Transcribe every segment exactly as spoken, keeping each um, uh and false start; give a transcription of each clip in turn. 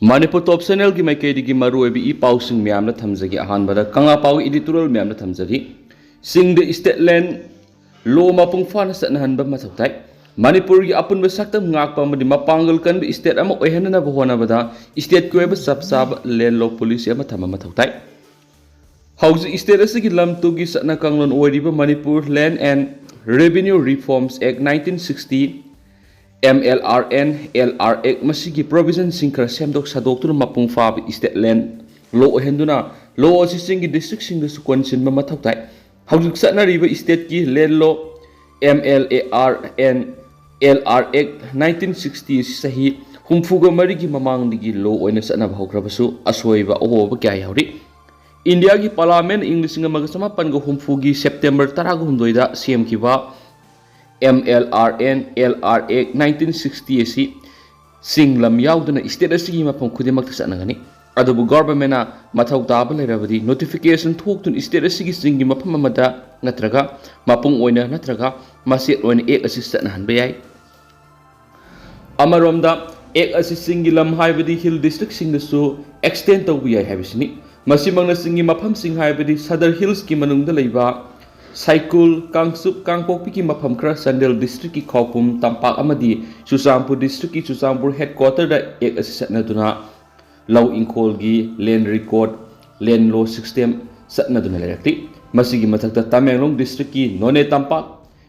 ꯃꯅꯤꯄꯨꯔ ꯇꯣꯞ ꯆꯦꯅꯦꯜꯒꯤ ꯃꯥꯏꯀꯩꯗꯒꯤ ꯃꯔꯨꯑꯣꯏꯕ ꯏ ꯄꯥꯎꯁꯤꯡ ꯃꯌꯥꯝꯅ ꯊꯝꯖꯒꯦ꯫ ꯑꯍꯥꯟꯕꯗ ꯀꯪꯂꯥ ꯄꯥꯎꯒꯤ ꯏꯗꯤꯇꯣꯔꯤꯌꯦꯜ ꯃꯌꯥꯝꯅ ꯊꯝꯖꯒꯦ꯫ ꯆꯤꯡꯗ ꯏꯁꯇꯦꯠ ꯂꯦꯟ ꯂꯣ ꯃꯄꯨꯡ ꯐꯥꯅ ꯆꯠꯅꯍꯟꯕ ꯃꯊꯧ ꯇꯥꯏ꯫ ꯃꯅꯤꯄꯨꯔꯒꯤ ꯑꯄꯨꯟꯕ ꯁꯛꯇꯝ ꯉꯥꯛꯄ ꯑꯃꯗꯤ ꯃꯄꯥꯡꯒꯜ ꯀꯟꯕ ꯏꯁꯇꯦꯠ ꯑꯃ ꯑꯣꯏꯍꯟꯅꯅꯕ ꯍꯣꯠꯅꯕꯗ ꯏꯁꯇꯦꯠꯀꯤ ꯑꯣꯏꯕ ꯆꯞ ꯆꯥꯕ ꯂꯦꯟ ꯂꯣ ꯄꯣꯂꯤꯁꯤ ꯑꯃ ꯊꯝꯕ ꯃꯊꯧ ꯇꯥꯏ꯫ ꯍꯧꯖꯤꯛ ꯏꯁꯇꯦꯠ ꯑꯁꯤꯒꯤ ꯂꯝ ꯇꯨꯒꯤ ꯆꯠꯅ ꯀꯥꯡꯂꯣꯟ ꯑꯣꯏꯔꯤꯕ Manipur Land and Revenue Reforms Act nineteen sixty, M L R N, L R Act, ꯃꯁꯤꯒꯤ ꯄ꯭ꯔꯣꯚꯤꯖꯟꯁꯤꯡ ꯈꯔ ꯁꯦꯝꯗꯣꯛ ꯁꯥꯗꯣꯛꯇꯨꯅ ꯃꯄꯨꯡ ꯐꯥꯕ ꯏꯁꯇꯦꯠ ꯂꯦꯟ ꯂꯣ ꯑꯣꯏꯍꯟꯗꯨꯅ ꯂꯣ ꯑꯁꯤ ꯆꯤꯡꯒꯤ ꯗꯤꯁꯇ꯭ꯔꯤꯛꯁꯤꯡꯗꯁꯨ ꯀꯣꯟꯁꯤꯟꯕ ꯃꯊꯧ ꯇꯥꯏ꯫ ꯍꯧꯖꯤꯛ ꯆꯠꯅꯔꯤꯕ ꯏꯁꯇꯦꯠꯀꯤ ꯂꯦꯟ ꯂꯣ, M L A R N, L R Act nineteen sixty ꯑꯁꯤ ꯆꯍꯤ ꯍꯨꯝꯐꯨꯒ ꯃꯔꯤꯒꯤ ꯃꯃꯥꯡꯗꯒꯤ ꯂꯣ ꯑꯣꯏꯅ ꯆꯠꯅꯕ ꯍꯧꯈ꯭ꯔꯕꯁꯨ ꯑꯁꯣꯏꯕ ꯑꯍꯣꯕ ꯀꯌꯥ ꯌꯥꯎꯔꯤ꯫ ꯏꯟꯗꯤꯌꯥꯒꯤ ꯄꯥꯔꯂꯥꯃꯦꯟ ꯏꯪ ꯂꯤꯁꯤꯡ ꯑꯃꯒ ꯆꯃꯥꯄꯟꯒ ꯍꯨꯝꯐꯨꯒꯤ ꯁꯦꯞꯇꯦꯝꯕꯔ ꯇꯔꯥꯒ ꯍꯨꯝꯗꯣꯏꯗ ꯁꯦꯝꯈꯤꯕ M L R N, L R Act nineteen sixty ꯑꯁꯤ ꯆꯤꯡ ꯂꯝ ꯌꯥꯎꯗꯅ ꯏꯁꯇꯦꯠ ꯑꯁꯤꯒꯤ ꯃꯐꯝ ꯈꯨꯗꯤꯡꯃꯛꯇ ꯆꯠꯅꯒꯅꯤ꯫ ꯑꯗꯨꯕꯨ ꯒꯚꯔꯟꯃꯦꯟꯅ ꯃꯊꯧ ꯇꯥꯕ ꯂꯩꯔꯕꯗꯤ ꯅꯣꯇꯤꯐꯤꯀꯦꯁꯟ ꯊꯣꯛꯇꯨꯅ ꯏꯁꯇꯦꯠ ꯑꯁꯤꯒꯤ ꯆꯤꯡꯒꯤ ꯃꯐꯝ ꯑꯃꯗ ꯅꯠꯇ꯭ꯔꯒ ꯃꯄꯨꯡ ꯑꯣꯏꯅ ꯅꯠꯇ꯭ꯔꯒ ꯃꯆꯦꯠ ꯑꯣꯏꯅ ꯑꯦꯛ ꯑꯁꯤ ꯆꯠꯅꯍꯟꯕ ꯌꯥꯏ꯫ ꯑꯃꯔꯣꯝꯗ ꯑꯦꯛ ꯑꯁꯤ ꯆꯤꯡꯒꯤ ꯂꯝ ꯍꯥꯏꯕꯗꯤ ꯍꯤꯜ ꯗꯤꯁꯇ꯭ꯔꯤꯛꯁꯤꯡꯗꯁꯨ ꯑꯦꯛꯁꯇꯦꯟ ꯇꯧꯕ ꯌꯥꯏ ꯍꯥꯏꯕꯁꯤꯅꯤ꯫ ꯃꯁꯤꯃꯛꯅ ꯆꯤꯡꯒꯤ ꯃꯐꯝꯁꯤꯡ ꯍꯥꯏꯕꯗꯤ ꯁꯗꯔ ꯍꯤꯜꯁꯀꯤ ꯃꯅꯨꯡꯗ ꯂꯩꯕ ꯁꯥꯏꯀꯨꯜ, ꯀꯥꯡꯆꯨꯞ, ꯀꯥꯡꯄꯣꯛꯄꯤꯒꯤ ꯃꯐꯝ ꯈꯔ, ꯆꯥꯟꯗꯦꯜ ꯗꯤꯁꯇ꯭ꯔꯤꯛꯀꯤ ꯈꯧꯄꯨꯝ, ꯇꯝꯄꯥꯛ ꯑꯃꯗꯤ ꯆꯨꯔꯆꯥꯟꯄꯨꯔ ꯗꯤꯁꯇ꯭ꯔꯤꯛꯀꯤ ꯆꯨꯔꯆꯥꯟꯄꯨꯔ ꯍꯦꯗꯀ꯭ꯋꯥꯇꯔꯗ ꯑꯦꯛ ꯑꯁꯤ ꯆꯠꯅꯗꯨꯅ ꯂꯧ ꯏꯪꯈꯣꯜꯒꯤ ꯂꯦꯟ ꯔꯦꯀꯣꯔꯗ, ꯂꯦꯟ ꯂꯣ ꯁꯤꯁꯇꯦꯝ ꯆꯠꯅꯗꯨꯅ ꯂꯩꯔꯛꯂꯤ꯫ ꯃꯁꯤꯒꯤ ꯃꯊꯛꯇ ꯇꯃꯦꯡꯂꯣꯡ ꯗꯤꯁꯇ꯭ꯔꯤꯛꯀꯤ ꯅꯣꯅꯦ ꯇꯝꯄꯥꯛ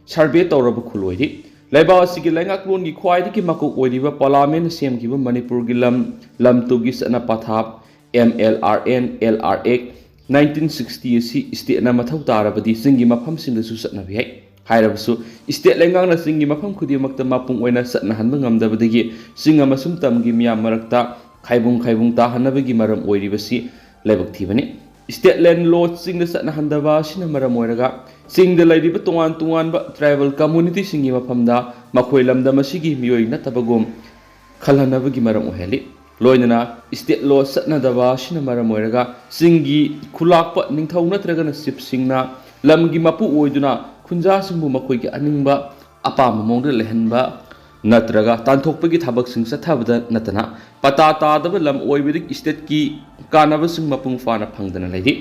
ꯁꯔꯚꯦ ꯇꯧꯔꯕ ꯈꯨꯜ ꯑꯣꯏꯔꯤ꯫ ꯂꯩꯕꯥꯛ ꯑꯁꯤꯒꯤ ꯂꯩꯉꯥꯛꯂꯣꯟꯒꯤ ꯈ꯭ꯋꯥꯏꯗꯒꯤ ꯃꯀꯣꯛ ꯑꯣꯏꯔꯤꯕ ꯄꯥꯔꯂꯥꯃꯦꯟꯅ ꯁꯦꯝꯈꯤꯕ ꯃꯅꯤꯄꯨꯔꯒꯤ ꯂꯝ, ꯂꯝ ꯇꯨꯒꯤ ꯆꯠꯅ ꯄꯊꯥꯞ, M L R N, L R Act nineteen sixty ꯑꯁꯤ ꯏꯁꯇꯦꯠꯅ ꯃꯊꯧ ꯇꯥꯔꯕꯗꯤ ꯆꯤꯡꯒꯤ ꯃꯐꯝꯁꯤꯡꯗꯁꯨ ꯆꯠꯅꯕ ꯌꯥꯏ꯫ ꯍꯥꯏꯔꯕꯁꯨ ꯏꯁꯇꯦꯠ ꯂꯩꯉꯥꯛꯅ ꯆꯤꯡꯒꯤ ꯃꯐꯝ ꯈꯨꯗꯤꯡꯃꯛꯇ ꯃꯄꯨꯡ ꯑꯣꯏꯅ ꯆꯠꯅꯍꯟꯕ ꯉꯝꯗꯕꯗꯒꯤ ꯆꯤꯡ ꯑꯃꯁꯨꯡ ꯇꯝꯒꯤ ꯃꯤꯌꯥꯝ ꯃꯔꯛꯇ ꯈꯥꯏꯕꯨꯡ ꯈꯥꯏꯕꯨꯡ ꯇꯥꯍꯟꯅꯕꯒꯤ ꯃꯔꯝ ꯑꯣꯏꯔꯤꯕꯁꯤ ꯂꯥꯏꯕꯛ ꯊꯤꯕꯅꯤ꯫ ꯏꯁꯇꯦꯠ ꯂꯦꯟ ꯂꯣ ꯆꯤꯡꯗ ꯆꯠꯅꯍꯟꯗꯕ ꯑꯁꯤꯅ ꯃꯔꯝ ꯑꯣꯏꯔꯒ ꯆꯤꯡꯗ ꯂꯩꯔꯤꯕ ꯇꯣꯉꯥꯟ ꯇꯣꯉꯥꯟꯕ ꯇ꯭ꯔꯥꯏꯕꯦꯜ ꯀꯝꯃꯨꯅꯤꯇꯤꯁꯤꯡꯒꯤ ꯃꯐꯝꯗ ꯃꯈꯣꯏ ꯂꯝꯗꯝ ꯑꯁꯤꯒꯤ ꯃꯤꯑꯣꯏ ꯅꯠꯇꯕꯒꯨꯝ ꯈꯜꯍꯟꯅꯕꯒꯤ ꯃꯔꯝ ꯑꯣꯏꯍꯜꯂꯤ꯫ ꯂꯣꯏꯅꯅ ꯏꯁꯇꯦꯠ ꯂꯣ ꯆꯠꯅꯗꯕ ꯑꯁꯤꯅ ꯃꯔꯝ ꯑꯣꯏꯔꯒ ꯆꯤꯡꯒꯤ ꯈꯨꯂꯥꯛꯄ ꯅꯤꯡꯊꯧ ꯅꯠꯇ꯭ꯔꯒꯅ ꯆꯤꯞꯁꯤꯡꯅ ꯂꯝꯒꯤ ꯃꯄꯨ ꯑꯣꯏꯗꯨꯅ ꯈꯨꯟꯖꯥꯁꯤꯡꯕꯨ ꯃꯈꯣꯏꯒꯤ ꯑꯅꯤꯡꯕ ꯑꯄꯥꯝꯕ ꯃꯑꯣꯡꯗ ꯂꯩꯍꯟꯕ ꯅꯠꯇ꯭ꯔꯒ ꯇꯥꯟꯊꯣꯛꯄꯒꯤ ꯊꯕꯛꯁꯤꯡ ꯆꯠꯊꯕꯗ ꯅꯠꯇꯅ ꯄꯇꯥ ꯇꯥꯗꯕ ꯂꯝ ꯑꯣꯏꯕꯗꯒꯤ stateꯀꯤ ꯀꯥꯟꯅꯕꯁꯤꯡ ꯃꯄꯨꯡ ꯐꯥꯅ ꯐꯪꯗꯅ ꯂꯩꯔꯤ꯫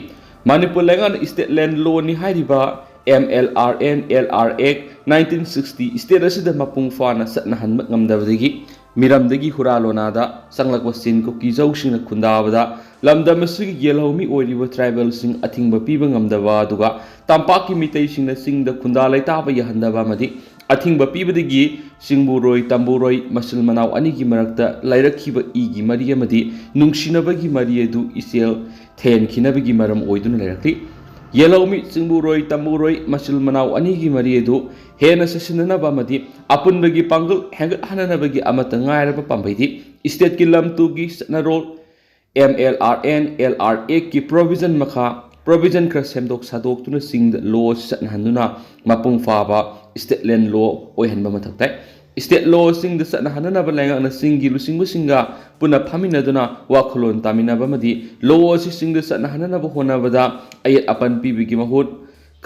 ꯃꯅꯤꯄꯨꯔ ꯂꯩꯉꯥꯛꯅ state land lawꯅꯤ ꯍꯥꯏꯔꯤꯕ M L R N L R Act nineteen sixty state ꯑꯁꯤꯗ ꯃꯄꯨꯡ ꯐꯥꯅ ꯆꯠꯅꯍꯟꯕ ꯉꯝꯗꯕꯗꯒꯤ ꯃꯤꯔꯝꯗꯒꯤ ꯍꯨꯔꯥ ꯂꯣꯅꯥꯗ ꯆꯪꯂꯛꯄ ꯆꯤꯟ ꯀꯨꯀꯤ ꯖꯧꯁꯤꯡꯅ ꯈꯨꯟꯗꯥꯕꯗ ꯂꯝꯗꯝ ꯑꯁꯤꯒꯤ ꯌꯦꯜꯍꯧꯃꯤ ꯑꯣꯏꯔꯤꯕ tribalꯁꯤꯡ ꯑꯊꯤꯡꯕ ꯄꯤꯕ ꯉꯝꯗꯕ, ꯑꯗꯨꯒ ꯇꯝꯄꯥꯛꯀꯤ ꯃꯤꯇꯩꯁꯤꯡꯅ ꯆꯤꯡꯗ ꯈꯨꯟꯗꯥ ꯂꯩꯇꯥꯕ ꯌꯥꯍꯟꯗꯕ ꯑꯃꯗꯤ ꯑꯊꯤꯡꯕ ꯄꯤꯕꯗꯒꯤ ꯆꯤꯡꯕꯨꯔꯣꯏ ꯇꯝꯕꯨꯔꯣꯏ ꯃꯆꯤꯜ ꯃꯅꯥꯎ ꯑꯅꯤꯒꯤ ꯃꯔꯛꯇ ꯂꯩꯔꯛꯈꯤꯕ ꯏꯒꯤ ꯃꯔꯤ ꯑꯃꯗꯤ ꯅꯨꯡꯁꯤꯅꯕꯒꯤ ꯃꯔꯤ ꯑꯗꯨ ꯏꯆꯦꯜ ꯊꯦꯟꯈꯤꯅꯕꯒꯤ ꯃꯔꯝ ꯑꯣꯏꯗꯨꯅ ꯂꯩꯔꯛꯂꯤ꯫ ꯌꯦꯜꯍꯧꯃꯤ ꯆꯤꯡꯕꯨꯔꯣꯏ ꯇꯝꯕꯨꯔꯣꯏ ꯃꯆꯤꯜ ꯃꯅꯥꯎ ꯑꯅꯤꯒꯤ ꯃꯔꯤ ꯑꯗꯨ ꯍꯦꯟꯅ ꯆꯦꯁꯤꯟꯅꯅꯕ ꯑꯃꯗꯤ ꯑꯄꯨꯟꯕꯒꯤ ꯄꯥꯡꯒꯜ ꯍꯦꯟꯒꯠꯍꯟꯅꯅꯕꯒꯤ ꯑꯃꯠꯇ ꯉꯥꯏꯔꯕ ꯄꯥꯝꯕꯩꯗꯤ stateꯀꯤ ꯂꯝ ꯇꯨꯒꯤ ꯆꯠꯅꯔꯣꯜ M L R N L R Actꯀꯤ provision ꯃꯈꯥ provision ꯈꯔ ꯁꯦꯝꯗꯣꯛ ꯁꯥꯗꯣꯛꯇꯨꯅ ꯆꯤꯡꯗ law ꯑꯁꯤ ꯆꯠꯅꯍꯟꯗꯨꯅ ꯃꯄꯨꯡ ꯐꯥꯕ state land law ꯑꯣꯏꯍꯟꯕ ꯃꯊꯧ ꯇꯥꯏ꯫ State law ꯆꯤꯡꯗ ꯆꯠꯅꯍꯟꯅꯅꯕ ꯂꯩꯉꯥꯛꯅ ꯆꯤꯡꯒꯤ ꯂꯨꯆꯤꯡꯕꯁꯤꯡꯒ ꯄꯨꯟꯅ ꯐꯝꯃꯤꯟꯅꯗꯨꯅ ꯋꯥꯈꯜꯂꯣꯟ ꯇꯥꯃꯤꯟꯅꯕ ꯑꯃꯗꯤ law ꯑꯁꯤ ꯆꯤꯡꯗ ꯆꯠꯅꯍꯟꯅꯅꯕ ꯍꯣꯠꯅꯕꯗ ꯑꯌꯦꯠ ꯑꯄꯟ ꯄꯤꯕꯒꯤ ꯃꯍꯨꯠ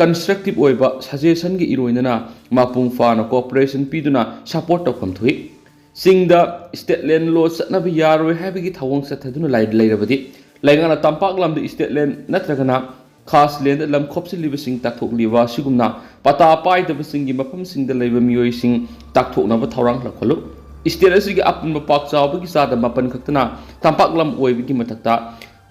constructive ꯑꯣꯏꯕ suggestionꯒ ꯏꯔꯣꯏꯅꯅ ꯃꯄꯨꯡ ꯐꯥꯅ cooperation ꯄꯤꯗꯨꯅ support ꯇꯧꯐꯝ ꯊꯣꯛꯏ꯫ ꯆꯤꯡꯗ state land law ꯆꯠꯅꯕ ꯌꯥꯔꯣꯏ ꯍꯥꯏꯕꯒꯤ ꯊꯧꯑꯣꯡ ꯆꯠꯊꯗꯨꯅ ꯂꯩ-, ꯂꯩꯔꯕꯗꯤ ꯂꯩꯉꯥꯛꯅ ꯇꯝꯄꯥꯛ ꯂꯝꯗ state land ꯅꯠꯇ꯭ꯔꯒꯅ ꯈꯥꯁ landꯗ ꯂꯝ ꯈꯣꯞꯆꯤꯜꯂꯤꯕꯁꯤꯡ ꯇꯥꯛꯊꯣꯛꯂꯤꯕ ꯑꯁꯤꯒꯨꯝꯅ ꯄꯇꯥ ꯄꯥꯏꯗꯕꯁꯤꯡꯒꯤ ꯃꯐꯝꯁꯤꯡꯗ ꯂꯩꯕ ꯃꯤꯑꯣꯏꯁꯤꯡ ꯇꯥꯛꯊꯣꯛꯅꯕ ꯊꯧꯔꯥꯡ ꯂꯧꯈꯠꯂꯨ꯫ State ꯑꯁꯤꯒꯤ ꯑꯄꯨꯟꯕ ꯄꯥꯛ ꯆꯥꯎꯕꯒꯤ ꯆꯥꯗ ꯃꯥꯄꯟ ꯈꯛꯇꯅ ꯇꯝꯄꯥꯛ ꯂꯝ ꯑꯣꯏꯕꯒꯤ ꯃꯊꯛꯇ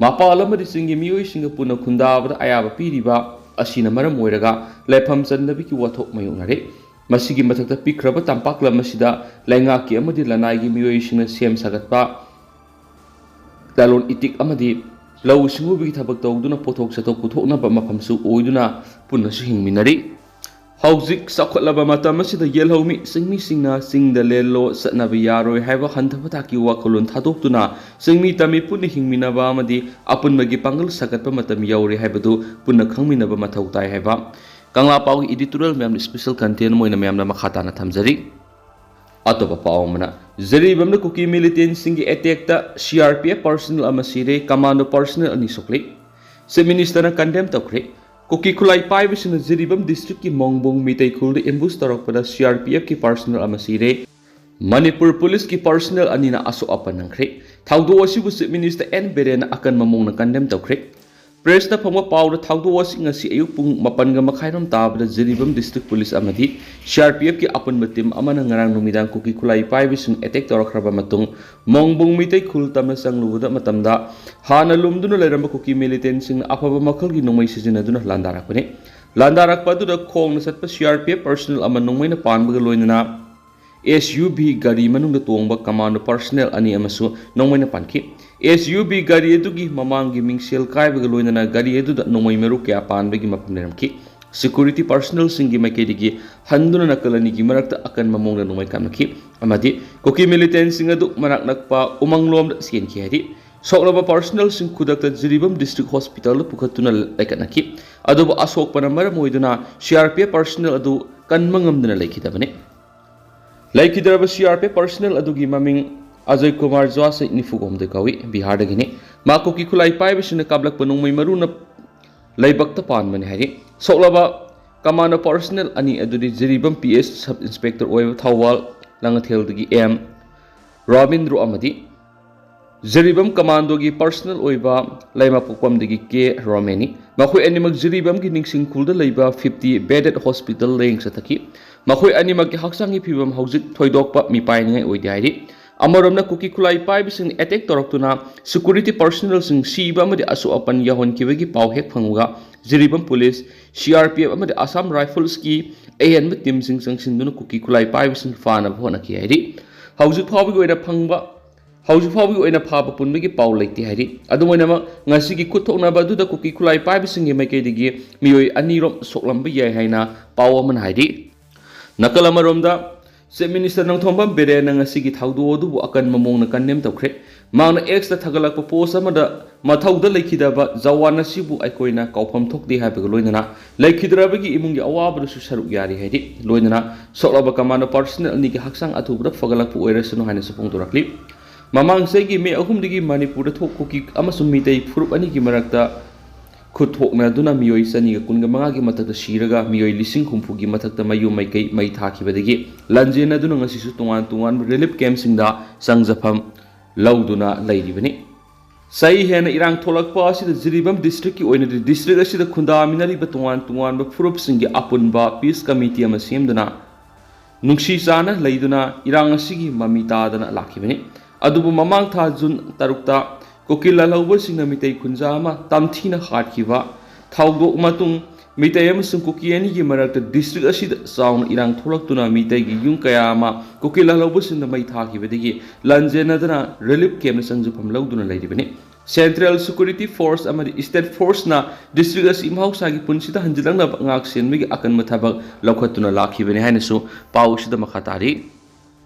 ꯃꯄꯥꯜ ꯑꯃꯗꯤ ꯆꯤꯡꯒꯤ ꯃꯤꯑꯣꯏꯁꯤꯡꯒ ꯄꯨꯟꯅ ꯈꯨꯟꯗꯥꯕꯗ ꯑꯌꯥꯕ ꯄꯤꯔꯤꯕ ꯑꯁꯤꯅ ꯃꯔꯝ ꯑꯣꯏꯔꯒ ꯂꯩꯐꯝ ꯆꯟꯗꯕꯒꯤ ꯋꯥꯊꯣꯛ ꯃꯥꯌꯣꯛꯅꯔꯤ꯫ ꯃꯁꯤꯒꯤ ꯃꯊꯛꯇ ꯄꯤꯛꯈ꯭ꯔꯕ ꯇꯝꯄꯥꯛ ꯂꯝ ꯑꯁꯤꯗ ꯂꯩꯉꯥꯛꯀꯤ ꯑꯃꯗꯤ ꯂꯅꯥꯏꯒꯤ ꯃꯤꯑꯣꯏꯁꯤꯡꯅ ꯁꯦꯝ ꯁꯥꯒꯠꯄ ꯂꯂꯣꯟ ꯏꯇꯤꯛ ꯑꯃꯗꯤ ꯂꯧꯎ ꯁꯤꯡꯎꯕꯒꯤ ꯊꯕꯛ ꯇꯧꯗꯨꯅ ꯄꯣꯠꯊꯣꯛ ꯆꯠꯊꯣꯛ ꯄꯨꯊꯣꯛꯅꯕ ꯃꯐꯝꯁꯨ ꯑꯣꯏꯗꯨꯅ ꯄꯨꯟꯅꯁꯨ ꯍꯤꯡꯃꯤꯟꯅꯔꯤ꯫ ꯍꯧꯖꯤꯛ ꯆꯥꯎꯈꯠꯂꯕ ꯃꯇꯝ ꯑꯁꯤꯗ ꯌꯦꯜꯍꯧꯃꯤ ꯆꯤꯡꯃꯤꯁꯤꯡꯅ ꯆꯤꯡꯗ land law ꯆꯠꯅꯕ ꯌꯥꯔꯣꯏ ꯍꯥꯏꯕ ꯍꯟꯊꯕ ꯊꯥꯛꯀꯤ ꯋꯥꯈꯜꯂꯣꯟ ꯊꯥꯗꯣꯛꯇꯨꯅ ꯆꯤꯡꯃꯤ ꯇꯝꯃꯤ ꯄꯨꯟꯅ ꯍꯤꯡꯃꯤꯟꯅꯕ ꯑꯃꯗꯤ ꯑꯄꯨꯟꯕꯒꯤ ꯄꯥꯡꯒꯜ ꯁꯥꯒꯠꯄ ꯃꯇꯝ ꯌꯧꯔꯦ ꯍꯥꯏꯕꯗꯨ ꯄꯨꯟꯅ ꯈꯪꯃꯤꯟꯅꯕ ꯃꯊꯧ ꯇꯥꯏ ꯍꯥꯏꯕ ꯀꯪꯂꯥ ꯄꯥꯎꯒꯤ editorial ꯃꯌꯥꯝꯅ special content ꯑꯣꯏꯅ ꯃꯌꯥꯝꯅ ꯃꯈꯥ ꯇꯥꯅ ꯊꯝꯖꯔꯤ꯫ ꯑꯇꯣꯞꯄ ꯄꯥꯎ ꯑꯃꯅ, ꯖꯤꯔꯤꯕꯥꯝꯗ ꯀꯨꯀꯤ militantꯁꯤꯡꯒꯤ attackꯇ C R P F personnel ꯑꯃ ꯁꯤꯔꯦ, commando personnel ꯑꯅꯤ ꯁꯣꯛꯂꯤ꯫ Chief Ministerꯅ condemn ꯇꯧꯈ꯭ꯔꯦ꯫ ꯀꯨꯀꯤ ꯈꯨꯠꯂꯥꯏ ꯄꯥꯏꯕꯁꯤꯡꯅ ꯖꯤꯔꯤꯕꯥꯝ districtꯀꯤ ꯃꯣꯡꯕꯣꯡ ꯃꯤꯇꯩ ꯈꯨꯜꯗ ambush ꯇꯧꯔꯛꯄꯗ C R P Fꯀꯤ personnel ꯑꯃ ꯁꯤꯔꯦ꯫ ꯃꯅꯤꯄꯨꯔ ꯄꯨꯂꯤꯁꯀꯤ ꯄꯔꯁꯅꯦꯜ ꯑꯅꯤꯅ ꯑꯁꯣꯛ ꯑꯄꯟ ꯅꯪꯈ꯭ꯔꯦ꯫ ꯊꯧꯗꯣꯛ ꯑꯁꯤꯕꯨ ꯆꯤꯐ ꯃꯤꯅꯤꯁꯇꯔ ꯑꯦꯟ ꯕꯤꯔꯦꯟꯅ ꯑꯀꯟꯕ ꯃꯑꯣꯡꯗ ꯀꯟꯗꯦꯝ ꯇꯧꯈ꯭ꯔꯦ꯫ ꯄ꯭ꯔꯦꯁꯇ ꯐꯪꯕ ꯄꯥꯎꯗ ꯊꯧꯗꯣꯛ ꯑꯁꯤ ꯉꯁꯤ ꯑꯌꯨꯛ ꯄꯨꯡ ꯃꯥꯄꯟꯒ ꯃꯈꯥꯏꯔꯣꯝ ꯇꯥꯕꯗ ꯖꯤꯔꯤꯕꯥꯝ ꯗꯤꯁꯇ꯭ꯔꯤꯛ ꯄꯨꯂꯤꯁ ꯑꯃꯗꯤ ꯁꯤ ꯑꯥꯔ ꯄꯤ ꯑꯦꯐꯀꯤ ꯑꯄꯨꯟꯕ ꯇꯤꯝ ꯑꯃꯅ ꯉꯔꯥꯡ ꯅꯨꯃꯤꯗꯥꯡ ꯀꯨꯀꯤ ꯈꯨꯠꯂꯥꯏ ꯄꯥꯏꯕꯁꯤꯡ ꯑꯦꯇꯦꯛ ꯇꯧꯔꯛꯈ꯭ꯔꯕ ꯃꯇꯨꯡ ꯃꯣꯡꯕꯨꯡ ꯃꯤꯇꯩ ꯈꯨꯜ ꯇꯝꯅ ꯆꯪꯂꯨꯕꯗ ꯃꯇꯝꯗ ꯍꯥꯟꯅ ꯂꯨꯝꯗꯨꯅ ꯂꯩꯔꯝꯕ ꯀꯨꯀꯤ ꯃꯤꯂꯤꯇꯦꯟꯁꯤꯡꯅ ꯑꯐꯕ ꯃꯈꯜꯒꯤ ꯅꯣꯡꯃꯩ ꯁꯤꯖꯤꯟꯅꯗꯨꯅ ꯂꯥꯟꯗꯥꯔꯛꯄꯅꯤ꯫ ꯂꯥꯟꯗꯥꯔꯛꯄ ꯑꯗꯨꯗ ꯈꯣꯡꯅ ꯆꯠꯄ ꯁꯤ ꯑꯥꯔ ꯄꯤ ꯑꯦꯐ ꯄꯔꯁꯅꯦꯜ ꯑꯃ ꯅꯣꯡꯃꯩꯅ ꯄꯥꯟꯕꯒ ꯂꯣꯏꯅꯅ ꯑꯦꯁ ꯌꯨ ꯚꯤ ꯒꯥꯔꯤ ꯃꯅꯨꯡꯗ ꯇꯣꯡꯕ ꯀꯃꯥꯟꯗꯣ ꯄꯔꯁꯅꯦꯜ ꯑꯅꯤ ꯑꯃꯁꯨ ꯅꯣꯡꯃꯩꯅ ꯄꯥꯟꯈꯤ꯫ ꯑꯦꯁ ꯌꯨ ꯚꯤ ꯒꯥꯔꯤ ꯑꯗꯨꯒꯤ ꯃꯃꯥꯡꯒꯤ ꯃꯤꯡꯁꯦꯜ ꯀꯥꯏꯕꯒ ꯂꯣꯏꯅꯅ ꯒꯥꯔꯤ ꯑꯗꯨꯗ ꯅꯣꯡꯃꯩ ꯃꯔꯨ ꯀꯌꯥ ꯄꯥꯟꯕꯒꯤ ꯃꯐꯝ ꯂꯩꯔꯝꯈꯤ꯫ ꯁꯦꯀ꯭ꯌꯨꯔꯤꯇꯤ ꯄꯔꯁꯅꯦꯜꯁꯤꯡꯒꯤ ꯃꯥꯏꯀꯩꯗꯒꯤ ꯍꯟꯗꯨꯅ ꯅꯥꯀꯜ ꯑꯅꯤꯒꯤ ꯃꯔꯛꯇ ꯑꯀꯟꯕ ꯃꯑꯣꯡꯗ ꯅꯣꯡꯃꯩ ꯀꯥꯞꯅꯈꯤ ꯑꯃꯗꯤ ꯀꯨꯀꯤ ꯃꯤꯂꯤꯇꯦꯟꯁꯤꯡ ꯑꯗꯨ ꯃꯅꯥꯛ ꯅꯛꯄ ꯎꯃꯪꯂꯣꯝꯗ ꯆꯦꯟꯈꯤ ꯍꯥꯏꯔꯤ꯫ ꯁꯣꯛꯂꯕ ꯄꯔꯁꯅꯦꯜꯁꯤꯡ ꯈꯨꯗꯛꯇ ꯖꯤꯔꯤꯕꯥꯝ ꯗꯤꯁꯇ꯭ꯔꯤꯛ ꯍꯣꯁꯄꯤꯇꯥꯜꯗ ꯄꯨꯈꯠꯇꯨꯅ ꯂꯩꯈꯠꯅꯈꯤ꯫ ꯑꯗꯨꯕꯨ ꯑꯁꯣꯛꯄꯅ ꯃꯔꯝ ꯑꯣꯏꯗꯨꯅ ꯁꯤ ꯑꯥꯔ ꯄꯤ ꯑꯦꯐ ꯄꯔꯁꯅꯦꯜ ꯑꯗꯨ ꯀꯟꯕ ꯉꯝꯗꯅ ꯂꯩꯈꯤꯗꯕꯅꯤ꯫ ꯂꯩꯈꯤꯗ꯭ꯔꯕ ꯁꯤ ꯑꯥꯔ ꯄꯤ ꯑꯦꯐ ꯄꯔꯁꯅꯦꯜ ꯑꯗꯨꯒꯤ ꯃꯃꯤꯡ ꯑꯖꯣꯏ ꯀꯨꯃꯥꯔ ꯖ꯭ꯋꯥꯁ, ꯆꯍꯤ ꯅꯤꯐꯨ ꯍꯨꯝꯗꯣꯏ ꯀꯧꯏ, ꯕꯤꯍꯥꯔꯗꯒꯤꯅꯤ꯫ ꯃꯍꯥꯛ ꯀꯨꯀꯤ ꯈꯨꯠꯂꯥꯏ ꯄꯥꯏꯕꯁꯤꯡꯅ ꯀꯥꯞꯂꯛꯄ ꯅꯣꯡꯃꯩ ꯃꯔꯨꯅ ꯂꯩꯕꯛꯇ ꯄꯥꯟꯕꯅꯤ ꯍꯥꯏꯔꯤ꯫ ꯁꯣꯛꯂꯕ ꯀꯃꯥꯟꯗꯣ ꯄꯔꯁꯅꯦꯜ ꯑꯅꯤ ꯑꯗꯨꯗꯤ Jiribam P S sub inspector ꯑꯣꯏꯕ ꯊꯧꯕꯥꯜ ꯂꯥꯡꯉꯊꯦꯜꯗꯒꯤ ꯑꯦꯝ ꯔꯣꯕꯤꯟꯗ꯭ꯔꯣ ꯑꯃꯗꯤ ꯖꯤꯔꯤꯕꯥꯝ ꯀꯃꯥꯟꯗꯣꯒꯤ ꯄꯔꯁꯅꯦꯜ ꯑꯣꯏꯕ ꯂꯩꯃꯄꯣꯛꯄꯝꯗꯒꯤ ꯀꯦ ꯔꯣꯃꯦꯅꯤ꯫ ꯃꯈꯣꯏ ꯑꯅꯤꯃꯛ ꯖꯤꯔꯤꯕꯥꯝꯒꯤ ꯅꯤꯡꯁꯤꯡ ꯈꯨꯜꯗ ꯂꯩꯕ ꯐꯤꯐꯇꯤ ꯕꯦꯗꯦꯠ ꯍꯣꯁꯄꯤꯇꯥꯜ ꯂꯥꯌꯦꯡ ꯆꯠꯊꯈꯤ꯫ ꯃꯈꯣꯏ ꯑꯅꯤꯃꯛꯀꯤ ꯍꯛꯆꯥꯡꯒꯤ ꯐꯤꯕꯝ ꯍꯧꯖꯤꯛ ꯊꯣꯏꯗꯣꯛꯄ ꯃꯤꯄꯥꯏꯅꯤꯡꯉꯥꯏ ꯑꯣꯏꯗꯦ ꯍꯥꯏꯔꯤ꯫ ꯑꯃꯔꯣꯝꯅ ꯀꯨꯀꯤ ꯈꯨꯠꯂꯥꯏ ꯄꯥꯏꯕꯁꯤꯡꯅ ꯑꯦꯇꯦꯛ ꯇꯧꯔꯛꯇꯨꯅ ꯁꯦꯀ꯭ꯌꯨꯔꯤꯇꯤ ꯄꯔꯁꯅꯦꯜꯁꯤꯡ ꯁꯤꯕ ꯑꯃꯗꯤ ꯑꯁꯣꯛ ꯑꯄꯟ ꯌꯥꯎꯍꯟꯈꯤꯕꯒꯤ ꯄꯥꯎ ꯍꯦꯛ ꯐꯪꯕꯒ Jiribam police, C R P F ꯑꯃꯗꯤ ꯑꯁꯥꯝ ꯔꯥꯏꯐꯜꯁꯀꯤ ꯑꯍꯦꯟꯕ ꯇꯤꯝꯁꯤꯡ ꯆꯪꯁꯤꯟꯗꯨꯅ ꯀꯨꯀꯤ ꯈꯨꯠꯂꯥꯏ ꯄꯥꯏꯕꯁꯤꯡ ꯐꯥꯅꯕ ꯍꯣꯠꯅꯈꯤ ꯍꯥꯏꯔꯤ꯫ ꯍꯧꯖꯤꯛ ꯐꯥꯎꯕꯒꯤ ꯑꯣꯏꯅ ꯐꯪꯕ ꯍꯧꯖꯤꯛ ꯐꯥꯎꯕꯒꯤ ꯑꯣꯏꯅ ꯐꯥꯕ ꯄꯨꯟꯕꯒꯤ ꯄꯥꯎ ꯂꯩꯇꯦ ꯍꯥꯏꯔꯤ꯫ ꯑꯗꯨꯝ ꯑꯣꯏꯅꯃꯛ, ꯉꯁꯤꯒꯤ ꯈꯨꯠ ꯊꯣꯛꯅꯕ ꯑꯗꯨꯗ ꯀꯨꯀꯤ ꯈꯨꯠꯂꯥꯏ ꯄꯥꯏꯕꯁꯤꯡꯒꯤ ꯃꯥꯏꯀꯩꯗꯒꯤ ꯃꯤꯑꯣꯏ ꯑꯅꯤꯔꯣꯝ ꯁꯣꯛꯂꯝꯕ ꯌꯥꯏ ꯍꯥꯏꯅ ꯄꯥꯎ ꯑꯃꯅ ꯍꯥꯏꯔꯤ꯫ ꯅꯥꯀꯜ ꯑꯃꯔꯣꯝꯗ, ꯆꯤꯐ ꯃꯤꯅꯤꯁꯇꯔ ꯅꯣꯡꯊꯣꯝꯕꯝ ꯕꯤꯔꯦꯟꯅ ꯉꯁꯤꯒꯤ ꯊꯧꯗꯣꯛ ꯑꯗꯨꯕꯨ ꯑꯀꯟꯕ ꯃꯑꯣꯡꯗ ꯀꯟꯗꯦꯝ ꯇꯧꯈ꯭ꯔꯦ꯫ ꯃꯍꯥꯛꯅ ꯑꯦꯛꯁꯇ ꯊꯥꯒꯠꯂꯛꯄ ꯄꯣꯁ ꯑꯃꯗ, "ꯃꯊꯧꯗ ꯂꯩꯈꯤꯗꯕ ꯖꯋꯥꯟ ꯑꯁꯤꯕꯨ ꯑꯩꯈꯣꯏꯅ ꯀꯥꯎꯐꯝ ꯊꯣꯛꯇꯦ" ꯍꯥꯏꯕꯒ ꯂꯣꯏꯅꯅ ꯂꯩꯈꯤꯗ꯭ꯔꯕꯒꯤ ꯏꯃꯨꯡꯒꯤ ꯑꯋꯥꯕꯗꯁꯨ ꯁꯔꯨꯛ ꯌꯥꯔꯤ ꯍꯥꯏꯔꯤ꯫ ꯂꯣꯏꯅꯅ ꯁꯣꯛꯂꯕ ꯀꯃꯥꯟꯗꯣ ꯄꯔꯁꯅꯦꯜ ꯑꯅꯤꯒꯤ ꯍꯛꯆꯥꯡ ꯑꯊꯨꯕꯗ ꯐꯒꯠꯂꯛꯄ ꯑꯣꯏꯔꯁꯅꯨ ꯍꯥꯏꯅꯁꯨ ꯐꯣꯡꯗꯣꯔꯛꯂꯤ꯫ ꯃꯃꯥꯡ ꯆꯍꯤꯒꯤ ꯃꯦ ꯑꯍꯨꯝꯗꯒꯤ ꯃꯅꯤꯄꯨꯔꯗ ꯊꯣꯛ ꯀꯨꯀꯤ ꯑꯃꯁꯨꯡ ꯃꯤꯇꯩ ꯐꯨꯔꯨꯞ ꯑꯅꯤꯒꯤ ꯃꯔꯛꯇ ꯈꯨꯠ ꯊꯣꯛꯅꯗꯨꯅ ꯃꯤꯑꯣꯏ ꯆꯅꯤꯒ ꯀꯨꯟꯒ ꯃꯉꯥꯒꯤ ꯃꯊꯛꯇ ꯁꯤꯔꯒ ꯃꯤꯑꯣꯏ ꯂꯤꯁꯤꯡ ꯍꯨꯝꯐꯨꯒꯤ ꯃꯊꯛꯇ ꯃꯌꯨꯝ ꯃꯩꯀꯩ ꯃꯩ ꯊꯥꯈꯤꯕꯗꯒꯤ ꯂꯥꯟꯖꯦꯟꯅꯗꯨꯅ ꯉꯁꯤꯁꯨ ꯇꯣꯉꯥꯟ ꯇꯣꯉꯥꯟꯕ relief camp ꯁꯤꯡꯗ ꯆꯪꯖꯐꯝ ꯂꯧꯗꯨꯅ ꯂꯩꯔꯤꯕꯅꯤ꯫ ꯆꯍꯤ ꯍꯦꯟꯅ ꯏꯔꯥꯡ ꯊꯣꯛꯂꯛꯄ ꯑꯁꯤꯗ ꯖꯤꯔꯤꯕꯥꯝ district ꯀꯤ ꯑꯣꯏꯅꯗꯤ district ꯑꯁꯤꯗ ꯈꯨꯟꯗꯥꯃꯤꯟꯅꯔꯤꯕ ꯇꯣꯉꯥꯟ ꯇꯣꯉꯥꯟꯕ ꯐꯨꯔꯨꯞꯁꯤꯡꯒꯤ ꯑꯄꯨꯟꯕ peace committee ꯑꯃ ꯁꯦꯝꯗꯨꯅ ꯅꯨꯡꯁꯤ ꯆꯥꯟꯅ ꯂꯩꯗꯨꯅ ꯏꯔꯥꯡ ꯑꯁꯤꯒꯤ ꯃꯃꯤ ꯇꯥꯗꯅ ꯂꯥꯛꯈꯤꯕꯅꯤ꯫ ꯑꯗꯨꯕꯨ ꯃꯃꯥꯡ ꯊꯥ ꯖꯨꯟ ꯇꯔꯨꯛꯇ ꯀꯨꯀꯤ ꯂꯥꯜꯍꯧꯕꯁꯤꯡꯅ ꯃꯤꯇꯩ ꯈꯨꯟꯖꯥ ꯑꯃ ꯇꯝꯊꯤꯅ ꯍꯥꯠꯈꯤꯕ ꯊꯧꯗꯣꯛ ꯃꯇꯨꯡ ꯃꯤꯇꯩ ꯑꯃꯁꯨꯡ ꯀꯨꯀꯤ ꯑꯅꯤꯒꯤ ꯃꯔꯛꯇ district ꯑꯁꯤꯗ ꯆꯥꯎꯅ ꯏꯔꯥꯡ ꯊꯣꯛꯂꯛꯇꯨꯅ ꯃꯤꯇꯩꯒꯤ ꯌꯨꯝ ꯀꯌꯥ ꯑꯃ ꯀꯨꯀꯤ ꯂꯥꯜꯍꯧꯕꯁꯤꯡꯅ ꯃꯩ ꯊꯥꯈꯤꯕꯗꯒꯤ ꯂꯥꯟꯖꯦꯟꯅꯗꯨꯅ relief camp ꯇ ꯆꯪꯖꯐꯝ ꯂꯧꯗꯨꯅ ꯂꯩꯔꯤꯕꯅꯤ꯫ Central Security Force ꯑꯃꯗꯤ State Force ꯅ district ꯑꯁꯤ ꯃꯍꯧꯁꯥꯒꯤ ꯄꯨꯟꯁꯤꯗ ꯍꯟꯖꯤꯜꯂꯛꯅꯕ ꯉꯥꯛ ꯁꯦꯟꯕꯒꯤ ꯑꯀꯟꯕ ꯊꯕꯛ ꯂꯧꯈꯠꯇꯨꯅ ꯂꯥꯛꯈꯤꯕꯅꯤ ꯍꯥꯏꯅꯁꯨ ꯄꯥꯎ ꯑꯁꯤꯗ ꯃꯈꯥ ꯇꯥꯔꯤ꯫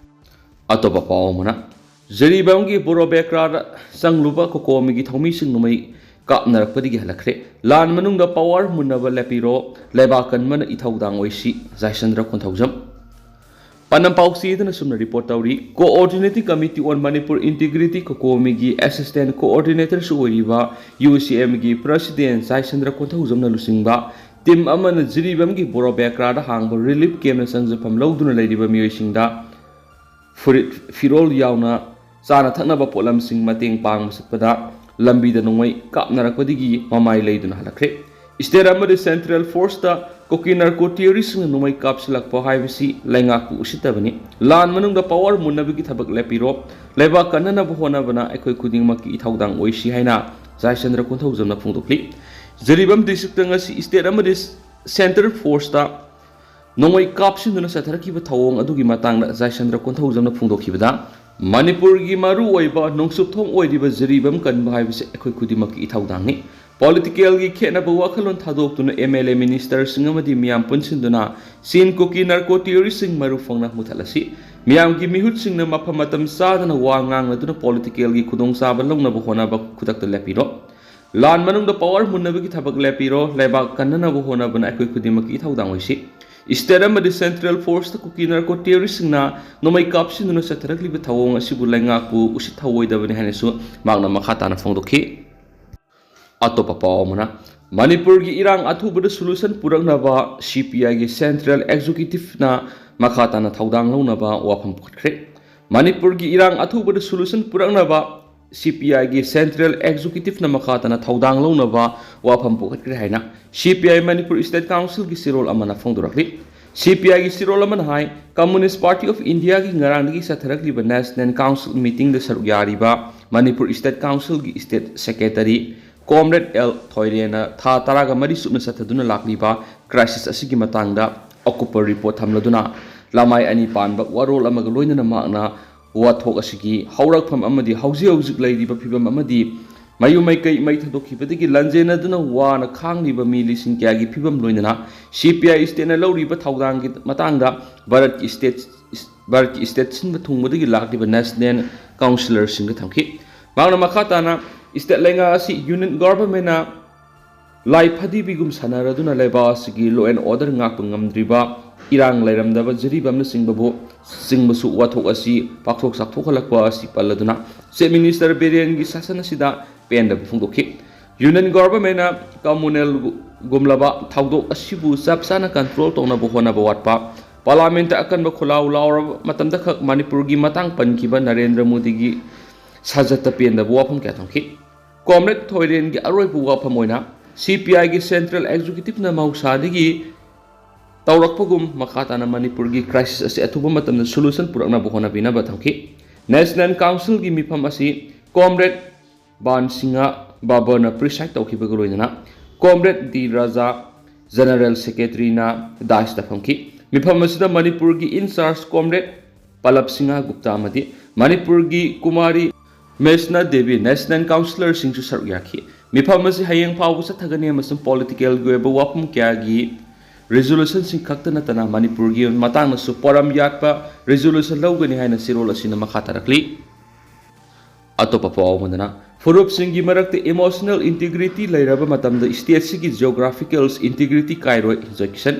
ꯑꯇꯣꯞꯄ ꯄꯥꯎ ꯑꯃꯅ, ꯖꯤꯔꯤꯕꯥꯝꯒꯤ ꯕꯣꯔꯣ ꯕꯦꯀ꯭ꯔꯥꯗ ꯆꯪꯂꯨꯕ ꯀꯣꯀꯣꯃꯤꯒꯤ ꯊꯧꯃꯤꯁꯤꯡ ꯅꯣꯡꯃꯩ ꯀꯥꯞꯅꯔꯛꯄꯗꯒꯤ ꯍꯜꯂꯛꯈ꯭ꯔꯦ꯫ ꯂꯥꯟ ꯃꯅꯨꯡꯗ power ꯃꯨꯟꯅꯕ ꯂꯦꯞꯄꯤꯔꯣ, ꯂꯩꯕꯥꯛ ꯀꯟꯕꯅ ꯏꯊꯧꯗꯥꯡ ꯑꯣꯏꯁꯤ, ꯖꯥꯏꯁꯟꯗ꯭ꯔ ꯀꯣꯟꯊꯧꯖꯝ꯫ ꯄꯥꯟꯗꯝ ꯄꯥꯎꯆꯦꯗꯅ ꯑꯁꯨꯝꯅ report ꯇꯧꯔꯤ, Coordinating Committee on Manipur Integrity ꯀꯣꯀꯣꯃꯤꯒꯤ Assistant Coordinator ꯁꯨ ꯑꯣꯏꯔꯤꯕ UCM ꯒꯤ President ꯖꯥꯏꯁꯟꯗ꯭ꯔ ꯀꯣꯟꯊꯧꯖꯝꯅ ꯂꯨꯆꯤꯡꯕ team ꯑꯃꯅ ꯖꯤꯔꯤꯕꯥꯝꯒꯤ ꯕꯣꯔꯣ ꯕꯦꯀ꯭ꯔꯥꯗ ꯍꯥꯡꯕ relief camp ꯇ ꯆꯪꯖꯐꯝ ꯂꯧꯗꯨꯅ ꯂꯩꯔꯤꯕ ꯃꯤꯑꯣꯏꯁꯤꯡꯗ ꯐꯨꯔꯤꯠ ꯐꯤꯔꯣꯜ ꯌꯥꯎꯅ ꯆꯥꯅ ꯊꯛꯅꯕ ꯄꯣꯠꯂꯝꯁꯤꯡ ꯃꯇꯦꯡ ꯄꯥꯡꯕ ꯆꯠꯄꯗ ꯂꯝꯕꯤꯗ ꯅꯣꯡꯃꯩ ꯀꯥꯞꯅꯔꯛꯄꯗꯒꯤ ꯃꯃꯥꯏ ꯂꯩꯗꯨꯅ ꯍꯜꯂꯛꯈ꯭ꯔꯦ꯫ State ꯑꯃꯗꯤ Central Force ꯇ ꯀꯨꯀꯤ narco terrorist ꯁꯤꯡꯅ ꯅꯣꯡꯃꯩ ꯀꯥꯞꯁꯤꯜꯂꯛꯄ ꯍꯥꯏꯕꯁꯤ ꯂꯩꯉꯥꯛꯄꯨ ꯎꯁꯤꯠꯇꯕꯅꯤ꯫ ꯂꯥꯟ ꯃꯅꯨꯡꯗ power ꯃꯨꯟꯅꯕꯒꯤ ꯊꯕꯛ ꯂꯦꯞꯄꯤꯔꯣ, ꯂꯩꯕꯥꯛ ꯀꯟꯅꯅꯕ ꯍꯣꯠꯅꯕꯅ ꯑꯩꯈꯣꯏ ꯈꯨꯗꯤꯡꯃꯛꯀꯤ ꯏꯊꯧꯗꯥꯡ ꯑꯣꯏꯁꯤ ꯍꯥꯏꯅ ꯖꯥꯏꯁꯟꯗ꯭ꯔ ꯀꯣꯟꯊꯧꯖꯝꯅ ꯐꯣꯡꯗꯣꯛꯂꯤ꯫ ꯖꯤꯔꯤꯕꯥꯝ district ꯇ ꯉꯁꯤ state ꯑꯃꯗꯤ Central Force ꯇ ꯅꯣꯡꯃꯩ ꯀꯥꯞꯁꯤꯟꯗꯨꯅ ꯆꯠꯊꯔꯛꯈꯤꯕ ꯊꯧꯑꯣꯡ ꯑꯗꯨꯒꯤ ꯃꯇꯥꯡꯗ ꯖꯥꯏꯁꯟꯗ꯭ꯔ ꯀꯣꯟꯊꯧꯖꯝꯅ ꯐꯣꯡꯗꯣꯛꯈꯤꯕꯗ, ꯃꯅꯤꯄꯨꯔꯒꯤ ꯃꯔꯨꯑꯣꯏꯕ ꯅꯣꯡꯆꯨꯞ ꯊꯣꯡ ꯑꯣꯏꯔꯤꯕ ꯖꯤꯔꯤꯕꯥꯝ ꯀꯟꯕ ꯍꯥꯏꯕꯁꯤ ꯑꯩꯈꯣꯏ ꯈꯨꯗꯤꯡꯃꯛꯀꯤ ꯏꯊꯧꯗꯥꯡꯅꯤ꯫ Political ꯒꯤ ꯈꯦꯠꯅꯕ ꯋꯥꯈꯜꯂꯣꯟ ꯊꯥꯗꯣꯛꯇꯨꯅ MLA minister ꯁꯤꯡ ꯑꯃꯗꯤ ꯃꯤꯌꯥꯝ ꯄꯨꯟꯁꯤꯟꯗꯨꯅ Chin Kuki narco terrorist ꯁꯤꯡ ꯃꯔꯨ ꯐꯪꯅ ꯃꯨꯊꯠꯂꯁꯤ꯫ ꯃꯤꯌꯥꯝꯒꯤ ꯃꯤꯍꯨꯠꯁꯤꯡꯅ ꯃꯐꯝ ꯃꯇꯝ ꯆꯥꯗꯅ ꯋꯥ ꯉꯥꯡꯅꯗꯨꯅ political ꯒꯤ ꯈꯨꯗꯣꯡꯆꯥꯕ ꯂꯧꯅꯕ ꯍꯣꯠꯅꯕ ꯈꯨꯗꯛꯇ ꯂꯦꯞꯄꯤꯔꯣ꯫ ꯂꯥꯟ ꯃꯅꯨꯡꯗ power ꯃꯨꯟꯅꯕꯒꯤ ꯊꯕꯛ ꯂꯦꯞꯄꯤꯔꯣ꯫ ꯂꯩꯕꯥꯛ ꯀꯟꯅꯅꯕ ꯍꯣꯠꯅꯕꯅ ꯑꯩꯈꯣꯏ ꯈꯨꯗꯤꯡꯃꯛꯀꯤ ꯏꯊꯧꯗꯥꯡ ꯑꯣꯏꯁꯤ꯫ State ꯑꯃꯗꯤ Central Force ꯇ ꯀꯨꯀꯤ narco terrorist ꯁꯤꯡꯅ ꯅꯣꯡꯃꯩ ꯀꯥꯞꯁꯤꯟꯗꯨꯅ ꯆꯠꯊꯔꯛꯂꯤꯕ ꯊꯧꯑꯣꯡ ꯑꯁꯤꯕꯨ ꯂꯩꯉꯥꯛꯄꯨ ꯎꯁꯤꯠ ꯊꯑꯣꯏꯗꯕꯅꯤ ꯍꯥꯏꯅꯁꯨ ꯃꯍꯥꯛꯅ ꯃꯈꯥ ꯇꯥꯅ ꯐꯣꯡꯗꯣꯛꯈꯤ꯫ ꯑꯇꯣꯞꯄ ꯄꯥꯎ ꯑꯃꯅ, ꯃꯅꯤꯄꯨꯔꯒꯤ ꯏꯔꯥꯡ ꯑꯊꯨꯕꯗ solution ꯄꯨꯔꯛꯅꯕ CPIꯒꯤ Central Executiveꯅ ꯃꯈꯥ ꯇꯥꯅ ꯊꯧꯗꯥꯡ ꯂꯧꯅꯕ ꯋꯥꯐꯝ ꯄꯨꯈꯠꯈ꯭ꯔꯦ꯫ ꯃꯅꯤꯄꯨꯔꯒꯤ ꯏꯔꯥꯡ ꯑꯊꯨꯕꯗ solution ꯄꯨꯔꯛꯅꯕ CPIꯒꯤ Central Executiveꯅ ꯃꯈꯥ ꯇꯥꯅ ꯊꯧꯗꯥꯡ ꯂꯧꯅꯕ ꯋꯥꯐꯝ ꯄꯨꯈꯠꯈ꯭ꯔꯦ ꯍꯥꯏꯅ CPI ꯃꯅꯤꯄꯨꯔ State Councilꯒꯤ ꯆꯦꯔꯣꯜ ꯑꯃꯅ ꯐꯣꯡꯗꯣꯔꯛꯂꯤ꯫ CPIꯒꯤ ꯆꯦꯔꯣꯜ ꯑꯃꯅ ꯍꯥꯏ, Communist Party of Indiaꯒꯤ ꯉꯔꯥꯡꯗꯒꯤ ꯆꯠꯊꯔꯛꯂꯤꯕ National Council meetingꯗ ꯁꯔꯨꯛ ꯌꯥꯔꯤꯕ ꯃꯅꯤꯄꯨꯔ State Councilꯒꯤ State Secretary Comrade ꯑꯦꯜ ꯊꯣꯏꯔꯦꯟꯅ ꯊꯥ ꯇꯔꯥꯒ ꯃꯔꯤ ꯆꯨꯞꯅ ꯆꯠꯊꯗꯨꯅ ꯂꯥꯛꯂꯤꯕ crisis ꯑꯁꯤꯒꯤ ꯃꯇꯥꯡꯗ ꯑꯀꯨꯞꯄ report ꯊꯝꯂꯗꯨꯅ ꯂꯃꯥꯏ ꯑꯅꯤ ꯄꯥꯟꯕ ꯋꯥꯔꯣꯜ ꯑꯃꯒ ꯂꯣꯏꯅꯅ ꯃꯍꯥꯛꯅ ꯋꯥꯊꯣꯛ ꯑꯁꯤꯒꯤ ꯍꯧꯔꯛꯐꯝ ꯑꯃꯗꯤ ꯍꯧꯖꯤꯛ ꯍꯧꯖꯤꯛ ꯂꯩꯔꯤꯕ ꯐꯤꯕꯝ ꯑꯃꯗꯤ ꯃꯌꯨꯝ ꯃꯩꯀꯩ ꯃꯩ ꯊꯥꯗꯣꯛꯈꯤꯕꯗꯒꯤ ꯂꯥꯟꯖꯦꯟꯅꯗꯨꯅ ꯋꯥꯅ ꯈꯥꯡꯂꯤꯕ ꯃꯤ ꯂꯤꯁꯤꯡ ꯀꯌꯥꯒꯤ ꯐꯤꯕꯝ ꯂꯣꯏꯅꯅ CPI Stateꯅ ꯂꯧꯔꯤꯕ ꯊꯧꯗꯥꯡꯒꯤ ꯃꯇꯥꯡꯗ ꯚꯥꯔꯠꯀꯤ State, ꯚꯥꯔꯠꯀꯤ State ꯁꯤꯟꯕ ꯊꯨꯡꯕꯗꯒꯤ ꯂꯥꯛꯂꯤꯕ National Councillorꯁꯤꯡꯗ ꯊꯝꯈꯤ꯫ ꯃꯍꯥꯛꯅ ꯃꯈꯥ ꯇꯥꯅ State ꯂꯩꯉꯥꯛ ꯑꯁꯤ Union Governmentꯅ ꯂꯥꯏ ꯐꯗꯤꯕꯤꯒꯨꯝ ꯁꯥꯟꯅꯔꯗꯨꯅ ꯂꯩꯕꯥꯛ ꯑꯁꯤꯒꯤ law and order ꯉꯥꯛꯄ ꯉꯝꯗ꯭ꯔꯤꯕ, ꯏꯔꯥꯡ ꯂꯩꯔꯝꯗꯕ ꯖꯤꯔꯤꯕꯥꯝꯅꯆꯤꯡꯕꯕꯨ, ꯆꯤꯡꯕꯁꯨ ꯋꯥꯊꯣꯛ ꯑꯁꯤ ꯄꯥꯛꯊꯣꯛ ꯆꯥꯎꯊꯣꯛꯍꯜꯂꯛꯄ ꯑꯁꯤ ꯄꯜꯂꯗꯨꯅ Chief Minister ꯕꯤꯔꯦꯟꯒꯤ ꯁꯥꯁꯟ ꯑꯁꯤꯗ ꯄꯦꯟꯗꯕ ꯐꯣꯡꯗꯣꯛꯈꯤ꯫ Union Governmentꯅ communalꯒꯨꯝꯂꯕ ꯊꯧꯗꯣꯛ ꯑꯁꯤꯕꯨ ꯆꯞ ꯆꯥꯅ control ꯇꯧꯅꯕ ꯍꯣꯠꯅꯕ ꯋꯥꯠꯄ, Parliamentꯇ ꯑꯀꯟꯕ ꯈꯣꯜꯂꯥꯎ ꯂꯥꯎꯔꯕ ꯃꯇꯝꯗ ꯈꯛ ꯃꯅꯤꯄꯨꯔꯒꯤ ꯃꯇꯥꯡ ꯄꯟꯈꯤꯕ ꯅꯔꯦꯟꯗ꯭ꯔ ꯃꯣꯗꯤꯒꯤ ꯁꯥꯖꯠꯇ ꯄꯦꯟꯗꯕ ꯋꯥꯐꯝ ꯀꯌꯥ ꯊꯝꯈꯤ꯫ Comrade ꯊꯣꯏꯔꯦꯟꯒꯤ ꯑꯔꯣꯏꯕ ꯋꯥꯐꯝ ꯑꯣꯏꯅ CPIꯒꯤ Central Executiveꯅ ꯃꯍꯧꯁꯥꯗꯒꯤ ꯇꯧꯔꯛꯄꯒꯨꯝ ꯃꯈꯥ ꯇꯥꯅ ꯃꯅꯤꯄꯨꯔꯒꯤ crisis ꯑꯁꯤ ꯑꯊꯨꯕ ꯃꯇꯝꯗ solution ꯄꯨꯔꯛꯅꯕ ꯍꯣꯠꯅꯕꯤꯅꯕ ꯊꯝꯈꯤ꯫ National Councilꯒꯤ ꯃꯤꯐꯝ ꯑꯁꯤ Comrade ꯕꯥꯟ ꯁꯤꯡꯍ ꯕꯥꯕꯔꯅ preside ꯇꯧꯈꯤꯕꯒ ꯂꯣꯏꯅꯅ Comrade ꯗꯤ ꯔꯥꯖꯥ General Secretaryꯅ daisꯇ ꯐꯝꯈꯤ꯫ ꯃꯤꯐꯝ ꯑꯁꯤꯗ ꯃꯅꯤꯄꯨꯔꯒꯤ in charge Comrade ꯄꯂꯕ Singh Gupta ꯑꯃꯗꯤ ꯃꯅꯤꯄꯨꯔꯒꯤ ꯀꯨꯃꯥꯔꯤ ꯃꯦꯁꯅꯥ ꯗꯦꯕꯤ National Councillorꯁꯤꯡꯁꯨ ꯁꯔꯨꯛ ꯌꯥꯈꯤ꯫ ꯃꯤꯐꯝ ꯑꯁꯤ ꯍꯌꯦꯡ ꯐꯥꯎꯕ ꯆꯠꯊꯒꯅꯤ ꯑꯃꯁꯨꯡ politicalꯒꯤ ꯑꯣꯏꯕ ꯋꯥꯐꯝ ꯀꯌꯥꯒꯤ resolutionꯁꯤꯡ ꯈꯛꯇ ꯅꯠꯇꯅ ꯃꯅꯤꯄꯨꯔꯒꯤ ꯃꯇꯥꯡꯗꯁꯨ ꯄꯣꯔꯝ ꯌꯥꯠꯄ resolution ꯂꯧꯒꯅꯤ ꯍꯥꯏꯅ ꯆꯦꯔꯣꯜ ꯑꯁꯤꯅ ꯃꯈꯥ ꯇꯥꯔꯛꯂꯤ꯫ ꯑꯇꯣꯞꯄ ꯄꯥꯎ ꯑꯃꯗꯅ, ꯐꯨꯔꯨꯞꯁꯤꯡꯒꯤ ꯃꯔꯛꯇ emotional integrity ꯂꯩꯔꯕ ꯃꯇꯝꯗ stateꯁꯤꯒꯤ geographical integrity ꯀꯥꯏꯔꯣꯏ, ꯖꯣꯏꯀꯤꯁꯟ꯫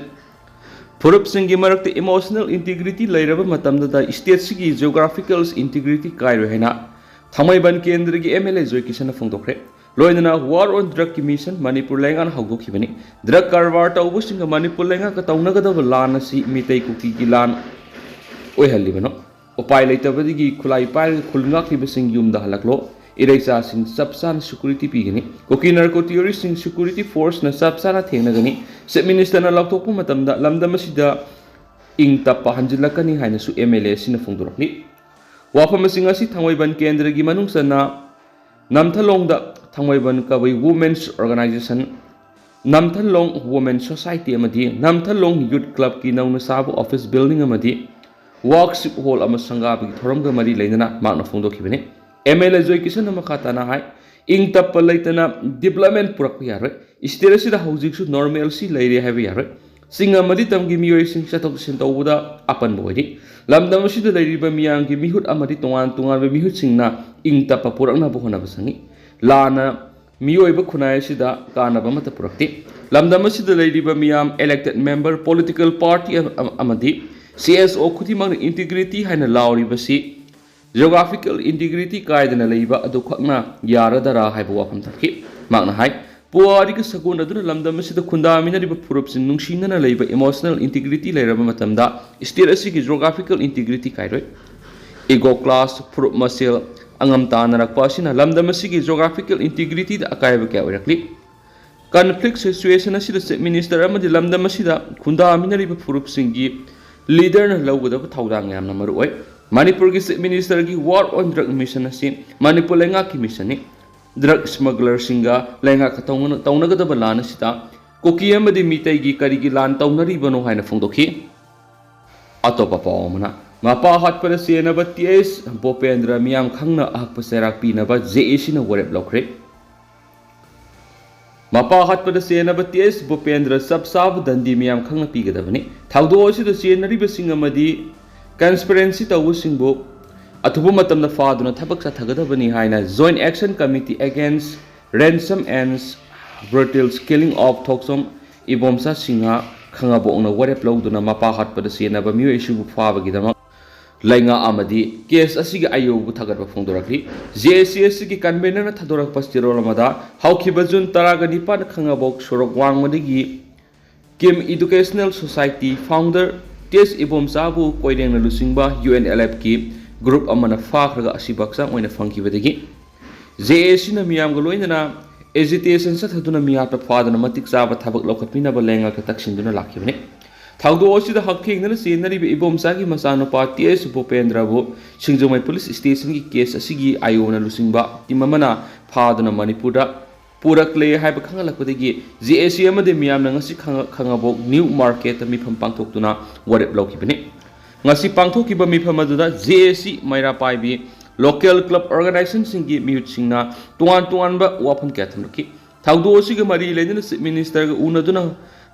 ꯐꯨꯔꯨꯞꯁꯤꯡꯒꯤ ꯃꯔꯛꯇ emotional integrity ꯂꯩꯔꯕ ꯃꯇꯝꯗꯗ stateꯁꯤꯒꯤ geographical integrity ꯀꯥꯏꯔꯣꯏ ꯍꯥꯏꯅ ꯊꯥꯡꯃꯩꯕꯟ ꯀꯦꯟꯗ꯭ꯔꯒꯤ MLA ꯖꯣꯏꯀꯤꯁꯟꯅ ꯐꯣꯡꯗꯣꯛꯈ꯭ꯔꯦ꯫ ꯂꯣꯏꯅꯅ War on Drugꯀꯤ mission ꯃꯅꯤꯄꯨꯔ ꯂꯩꯉꯥꯛꯅ ꯍꯧꯗꯣꯛꯈꯤꯕꯅꯤ꯫ Drug ꯀꯔꯕꯥꯔ ꯇꯧꯕꯁꯤꯡꯒ ꯃꯅꯤꯄꯨꯔ ꯂꯩꯉꯥꯛꯀ ꯇꯧꯅꯒꯗꯕ ꯂꯥꯟ ꯑꯁꯤ ꯃꯤꯇꯩ ꯀꯨꯀꯤꯒꯤ ꯂꯥꯟ ꯑꯣꯏꯍꯜꯂꯤꯕꯅꯣ꯫ ꯎꯄꯥꯏ ꯂꯩꯇꯕꯗꯒꯤ ꯈꯨꯠꯂꯥꯏ ꯄꯥꯏꯔꯒ ꯈꯨꯜ ꯉꯥꯛꯂꯤꯕꯁꯤꯡ ꯌꯨꯝꯗ ꯍꯜꯂꯛꯂꯣ꯫ ꯏꯔꯩꯆꯥꯁꯤꯡ ꯆꯞ ꯆꯥꯅ security ꯄꯤꯒꯅꯤ꯫ ꯀꯨꯀꯤ narco terroristꯁꯤꯡ security forceꯅ ꯆꯞ ꯆꯥꯅ ꯊꯦꯡꯅꯒꯅꯤ꯫ Chief Ministerꯅ ꯂꯥꯎꯊꯣꯛꯄ ꯃꯇꯝꯗ ꯂꯝꯗꯝ ꯑꯁꯤꯗ ꯏꯪ ꯇꯞꯄ ꯍꯟꯖꯤꯜꯂꯛꯀꯅꯤ ꯍꯥꯏꯅꯁꯨ MLA ꯑꯁꯤꯅ ꯐꯣꯡꯗꯣꯔꯛꯂꯤ꯫ ꯋꯥꯐꯝꯁꯤꯡ ꯑꯁꯤ ꯊꯥꯡꯃꯩꯕꯟ ꯀꯦꯟꯗ꯭ꯔꯒꯤ ꯃꯅꯨꯡ ꯆꯟꯅ ꯅꯝꯊꯂꯣꯡꯗ ꯊꯥꯡꯃꯩꯕꯟ ꯀꯕꯨꯏ Women's Organisation, ꯅꯝꯊꯂꯣꯡ Women Society ꯑꯃꯗꯤ ꯅꯝꯊꯂꯣꯡ Youth Clubꯀꯤ ꯅꯧꯅ ꯁꯥꯕ office building ꯑꯃꯗꯤ workshop hall ꯑꯃ ꯁꯪꯒꯥꯕꯒꯤ ꯊꯧꯔꯝꯒ ꯃꯔꯤ ꯂꯩꯅꯅ ꯃꯍꯥꯛꯅ ꯐꯣꯡꯗꯣꯛꯈꯤꯕꯅꯤ꯫ MLA ꯖꯣꯏꯀꯤꯁꯟꯅ ꯃꯈꯥ ꯇꯥꯅ ꯍꯥꯏ, ꯏꯪ ꯇꯞꯄ ꯂꯩꯇꯅ development ꯄꯨꯔꯛꯄ ꯌꯥꯔꯣꯏ꯫ State ꯑꯁꯤꯗ ꯍꯧꯖꯤꯛꯁꯨ normalcy ꯂꯩꯔꯦ ꯍꯥꯏꯕ ꯌꯥꯔꯣꯏ꯫ ꯆꯤꯡ ꯑꯃꯗꯤ ꯇꯝꯒꯤ ꯃꯤꯑꯣꯏꯁꯤꯡ ꯆꯠꯊꯣꯛ ꯆꯠꯁꯤꯟ ꯇꯧꯕꯗ ꯑꯄꯟꯕ ꯑꯣꯏꯔꯤ꯫ ꯂꯝꯗꯝ ꯑꯁꯤꯗ ꯂꯩꯔꯤꯕ ꯃꯤꯌꯥꯝꯒꯤ ꯃꯤꯍꯨꯠ ꯑꯃꯗꯤ ꯇꯣꯉꯥꯟ ꯇꯣꯉꯥꯟꯕ ꯃꯤꯍꯨꯠꯁꯤꯡꯅ ꯏꯪ ꯇꯞꯄ ꯄꯨꯔꯛꯅꯕ ꯍꯣꯠꯅꯕ ꯆꯪꯏ꯫ ꯂꯥꯟꯅ ꯃꯤꯑꯣꯏꯕ ꯈꯨꯟꯅꯥꯏ ꯑꯁꯤꯗ ꯀꯥꯟꯅꯕ ꯑꯃꯠꯇ ꯄꯨꯔꯛꯇꯦ꯫ ꯂꯝꯗꯝ ꯑꯁꯤꯗ ꯂꯩꯔꯤꯕ ꯃꯤꯌꯥꯝ, elected member, political party ꯑꯃ-, ꯑꯃꯗꯤ CSO ꯈꯨꯗꯤꯡꯃꯛꯅ integrity ꯍꯥꯏꯅ ꯂꯥꯎꯔꯤꯕꯁꯤ geographical integrity ꯀꯥꯏꯗꯅ ꯂꯩꯕ ꯑꯗꯨꯈꯛꯅ ꯌꯥꯔꯗꯔꯥ ꯍꯥꯏꯕ ꯋꯥꯐꯝ ꯊꯝꯈꯤ꯫ ꯃꯍꯥꯛꯅ ꯍꯥꯏ, ꯄꯨꯋꯥꯔꯤꯒ ꯁꯥꯒꯣꯟꯅꯗꯨꯅ ꯂꯝꯗꯝ ꯑꯁꯤꯗ ꯈꯨꯟꯗꯥꯃꯤꯟꯅꯔꯤꯕ ꯐꯨꯔꯨꯞꯁꯤꯡ ꯅꯨꯡꯁꯤꯅꯅ ꯂꯩꯕ emotional integrity ꯂꯩꯔꯕ ꯃꯇꯝꯗ state ꯑꯁꯤꯒꯤ geographical integrity ꯀꯥꯏꯔꯣꯏ꯫ Ego clash, ꯐꯨꯔꯨꯞ ꯃꯁꯦꯜ ꯑꯉꯝ ꯇꯥꯟꯅꯔꯛꯄ ꯑꯁꯤꯅ ꯂꯝꯗꯝ ꯑꯁꯤꯒꯤ geographical integrityꯗ ꯑꯀꯥꯏꯕ ꯀꯌꯥ ꯑꯣꯏꯔꯛꯂꯤ꯫ Conflict situation ꯑꯁꯤꯗ Chief Minister ꯑꯃꯗꯤ ꯂꯝꯗꯝ ꯑꯁꯤꯗ ꯈꯨꯟꯗꯥꯃꯤꯟꯅꯔꯤꯕ ꯐꯨꯔꯨꯞꯁꯤꯡꯒꯤ leaderꯅ ꯂꯧꯒꯗꯕ ꯊꯧꯗꯥꯡ ꯌꯥꯝꯅ ꯃꯔꯨ ꯑꯣꯏ꯫ ꯃꯅꯤꯄꯨꯔꯒꯤ Chief Ministerꯒꯤ War on Drug mission ꯑꯁꯤ ꯃꯅꯤꯄꯨꯔ ꯂꯩꯉꯥꯛꯀꯤ missionꯅꯤ꯫ Drug smugglerꯁꯤꯡꯒ ꯂꯩꯉꯥꯛꯀ ꯇꯧꯅ-, ꯇꯧꯅꯒꯗꯕ ꯂꯥꯟ ꯑꯁꯤꯗ ꯀꯨꯀꯤ ꯑꯃꯗꯤ ꯃꯤꯇꯩꯒꯤ ꯀꯔꯤꯒꯤ ꯂꯥꯟ ꯇꯧꯅꯔꯤꯕꯅꯣ ꯍꯥꯏꯅ ꯐꯣꯡꯗꯣꯛꯈꯤ꯫ ꯑꯇꯣꯞꯄ ꯄꯥꯎ ꯑꯃꯅ, ꯃꯄꯥ ꯍꯥꯠꯄꯗ ꯆꯦꯟꯅꯕ T S ꯚꯨꯄꯦꯟꯗ꯭ꯔ ꯃꯤꯌꯥꯝ ꯈꯪꯅ ꯑꯍꯛꯄ ꯆꯩꯔꯥꯛ ꯄꯤꯅꯕ JACꯅ ꯋꯥꯔꯦꯞ ꯂꯧꯈ꯭ꯔꯦ꯫ ꯃꯄꯥ ꯍꯥꯠꯄꯗ ꯆꯦꯟꯅꯕ T S ꯚꯨꯄꯦꯟꯗ꯭ꯔ ꯆꯞ ꯆꯥꯕ ꯗꯟꯗꯤ ꯃꯤꯌꯥꯝ ꯈꯪꯅ ꯄꯤꯒꯗꯕꯅꯤ꯫ ꯊꯧꯗꯣꯛ ꯑꯁꯤꯗ ꯆꯦꯟꯅꯔꯤꯕꯁꯤꯡ ꯑꯃꯗꯤ conspiracy ꯇꯧꯕꯁꯤꯡꯕꯨ ꯑꯊꯨꯕ ꯃꯇꯝꯗ ꯐꯥꯗꯨꯅ ꯊꯕꯛ ꯆꯠꯊꯒꯗꯕꯅꯤ ꯍꯥꯏꯅ Joint Action Committee Against Ransom and Brutal Killing of ꯊꯣꯛꯆꯣꯝ ꯏꯕꯣꯝꯆꯥ ꯁꯤꯡꯍ ꯈꯥꯉꯕꯣꯛꯅ ꯋꯥꯔꯦꯞ ꯂꯧꯗꯨꯅ ꯃꯄꯥ ꯍꯥꯠꯄꯗ ꯆꯦꯟꯅꯕ ꯃꯤꯑꯣꯏ ꯑꯁꯤꯕꯨ ꯐꯥꯕꯒꯤꯗꯃꯛ ꯂꯩꯉꯥꯛ ꯑꯃꯗꯤ ꯀꯦꯁ ꯑꯁꯤꯒꯤ ꯑꯥꯏ ꯑꯣꯕꯨ ꯊꯥꯒꯠꯄ ꯐꯣꯡꯗꯣꯔꯛꯂꯤ꯫ ꯖꯦ ꯑꯦ ꯁꯤ ꯑꯦꯁ ꯁꯤꯒꯤ ꯀꯟꯚꯦꯅꯔꯅ ꯊꯥꯗꯣꯔꯛꯄ ꯆꯦꯔꯣꯜ ꯑꯃꯗ, ꯍꯧꯈꯤꯕ ꯖꯨꯟ ꯇꯔꯥꯒ ꯅꯤꯄꯥꯟꯗ ꯈꯥꯉꯕꯣꯛ ꯁꯣꯔꯣꯛ ꯋꯥꯡꯃꯗꯒꯤ ꯀꯤꯝ ꯏꯗꯨꯀꯦꯁꯅꯦꯜ ꯁꯣꯁꯥꯏꯇꯤ ꯐꯥꯎꯟꯗꯔ ꯇꯤ ꯑꯦꯁ ꯏꯕꯣꯝꯆꯥꯕꯨ ꯀꯣꯏꯔꯦꯡꯅ ꯂꯨꯆꯤꯡꯕ ꯌꯨ ꯑꯦꯟ ꯑꯦꯜ ꯑꯦꯐꯀꯤ ꯒ꯭ꯔꯨꯞ ꯑꯃꯅ ꯐꯥꯈ꯭ꯔꯒ ꯑꯁꯤꯕ ꯍꯛꯆꯥꯡ ꯑꯣꯏꯅ ꯐꯪꯈꯤꯕꯗꯒꯤ ꯖꯦ ꯑꯦ ꯁꯤꯅ ꯃꯤꯌꯥꯝꯒ ꯂꯣꯏꯅꯅ ꯑꯦꯖꯤꯇꯦꯁꯟ ꯆꯠꯊꯗꯨꯅ ꯃꯤꯍꯥꯠꯄ ꯐꯥꯗꯨꯅ ꯃꯇꯤꯛ ꯆꯥꯕ ꯊꯕꯛ ꯂꯧꯈꯠꯄꯤꯅꯕ ꯂꯩꯉꯥꯛꯇ ꯇꯛꯁꯤꯟꯗꯨꯅ ꯂꯥꯛꯈꯤꯕꯅꯤ꯫ ꯊꯧꯗꯣꯛ ꯑꯁꯤꯗ ꯍꯛꯊꯦꯡꯅꯅ ꯆꯦꯟꯅꯔꯤꯕ ꯏꯕꯣꯝꯆꯥꯒꯤ ꯃꯆꯥꯅꯨꯄꯥ ꯇꯤ ꯑꯦꯁ ꯚꯨꯄꯦꯟꯗ꯭ꯔꯕꯨ ꯁꯤꯡꯖꯃꯩ ꯄꯨꯂꯤꯁ ꯁ꯭ꯇꯦꯁꯟꯒꯤ ꯀꯦꯁ ꯑꯁꯤꯒꯤ ꯑꯥꯏ ꯑꯣꯅ ꯂꯨꯆꯤꯡꯕ ꯇꯤꯝ ꯑꯃꯅ ꯐꯥꯗꯨꯅ ꯃꯅꯤꯄꯨꯔꯗ ꯄꯨꯔꯛꯂꯦ ꯍꯥꯏꯕ ꯈꯪꯍꯜꯂꯛꯄꯗꯒꯤ ꯖꯦ ꯑꯦ ꯁꯤ ꯑꯃꯗꯤ ꯃꯤꯌꯥꯝꯅ ꯉꯁꯤ ꯈꯥꯉ-, ꯈꯥꯉꯕꯣꯛ ꯅ꯭ꯌꯨ ꯃꯥꯔꯀꯦꯠꯇ ꯃꯤꯐꯝ ꯄꯥꯡꯊꯣꯛꯇꯨꯅ ꯋꯥꯔꯦꯞ ꯂꯧꯈꯤꯕꯅꯤ꯫ ꯉꯁꯤ ꯄꯥꯡꯊꯣꯛꯈꯤꯕ ꯃꯤꯐꯝ ꯑꯗꯨꯗ ꯖꯦ ꯑꯦ ꯁꯤ ꯃꯩꯔꯥ ꯄꯥꯏꯕꯤ, ꯂꯣꯀꯦꯜ ꯀ꯭ꯂꯕ ꯑꯣꯔꯒꯅꯥꯏꯖꯦꯁꯟꯁꯤꯡꯒꯤ ꯃꯤꯍꯨꯠꯁꯤꯡꯅ ꯇꯣꯉꯥꯟ ꯇꯣꯉꯥꯟꯕ ꯋꯥꯐꯝ ꯀꯌꯥ ꯊꯝꯂꯛꯈꯤ꯫ ꯊꯧꯗꯣꯛ ꯑꯁꯤꯒ ꯃꯔꯤ ꯂꯩꯅꯅ ꯆꯤꯐ ꯃꯤꯅꯤꯁꯇꯔꯒ ꯎꯅꯗꯨꯅ